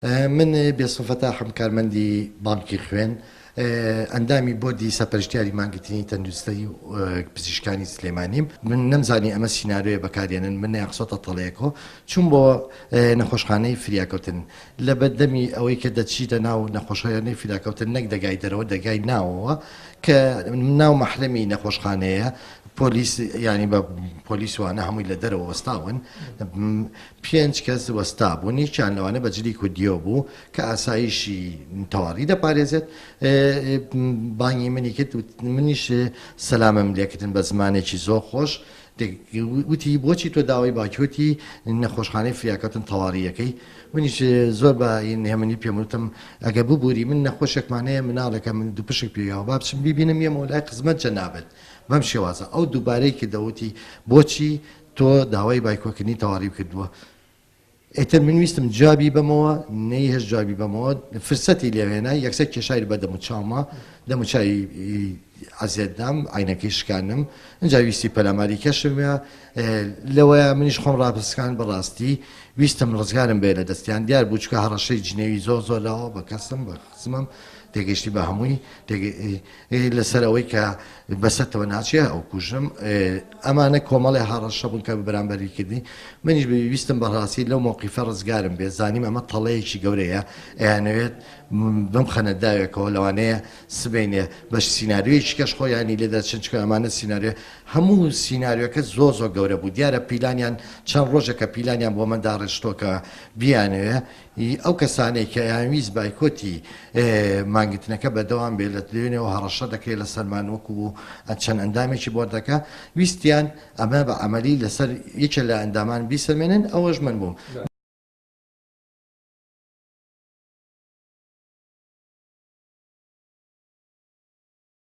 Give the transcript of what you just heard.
من بێستون فەتاحم کارمەندی بانکی خوێن ئەندامی بۆردی سەرپەرشتیاری مانگرتنی تەندروستی پزیشکانی سلێمانیم. من نەمزانی ئەمە سیناریۆیە بەکارێنن، من نەیانخستۆتە تەڵەیەکەوە. چووم بۆ نەخۆشخانەی فریاکەوتن. لە بەردەمی ئەوەی کە دەچیتە ناو نەخۆشخانەی فریاکەوتن نەک دەگای دەرەوە دەگای ناوەوە کە ناو مەحرەمی نەخۆشخانەیە پۆلیس یانی بە پۆلیس وانە هەمووی لە دەرەوە وەستاون. پێنج کەس وەستابوون، یەکیان لەوانە بە جلی کوردییەوە بوو کە ئاسایشی تەواڕی دەپارێزێت، بانگی منی کرد، منیش سەلامم لێکردن بە زمانێکی زۆر خۆش، وتی بۆچی تۆ داوای باکیۆتی نەخۆشخانەی فریاکەوتن تەواڕییەکەی؟ منیش زۆر بە هێمنی پێم وتم ئەگەر ببووری من نەخۆشێکمان هەیە مناڵێکە من دووپشک پێیاوە با بچم بیبینم یەمەوە لای خزمەت جەنابت بەم شێوازە. ئەو دووبارەی کردەوە وتی بۆچی تۆ داوای بایکۆکردنی تەواریب کردووە ئیتر من ویستم جوابی بەمەوە نەیهێشت جوابی بەمەوە فرسەتی لێوێنا یەکسەر کێشای بە دەموچاوما دەموچاوی عەزێت دام عینەکەی شکانم ئینجا ویستی پەلاماری کەشم لەوەیە منیش خۆم ڕاپسکان بەڕاستی ویستم ڕزگارم بێ لە دەستیان دیار بوو چکە هەڕەشەی جنێوی زۆر زۆر لاوە بە کەسم بە خزمم تێگەیشتی بە هەمووی لەسەر ئەوەی کە بەسەرتەوە ناچێ ئەو کوژم ئەمانە کۆمەڵێ هەڕەشە بوون کە بەرامبەری کردی منیش ویستم بەڕاستی لەو مۆقیفە ڕزگارم بێ زانیم ئەمە تەڵەیەکی گەورەیە ئەیانەوێت بمخەنە داوێکەوە لەوانەیە سبەینێ بەش سیناریۆیەکی کەش خۆیانی لێ دەرچن چکە ئەمانە سیناریۆ هەموو سیناریۆکە زۆر زۆر گەورە بوو دیارە پیلانیان چەند ڕۆژێکە پیلانیان بۆ من داڕشتووە کە بیانەوێ ی ئەو کەسانەی کە ئەیانویست بایکۆتی مانگرتنەکە بەردەوام بێت لە دوێنێوە هەڕەشە دەکرێت لەسەرمان وەکو چەند ئەندامێکی بۆردەکە ویستیان ئەمە بە عەمەلی لەسەر یەکێ لە ئەندامان بیسەلمێنن ئەوەش من بووم.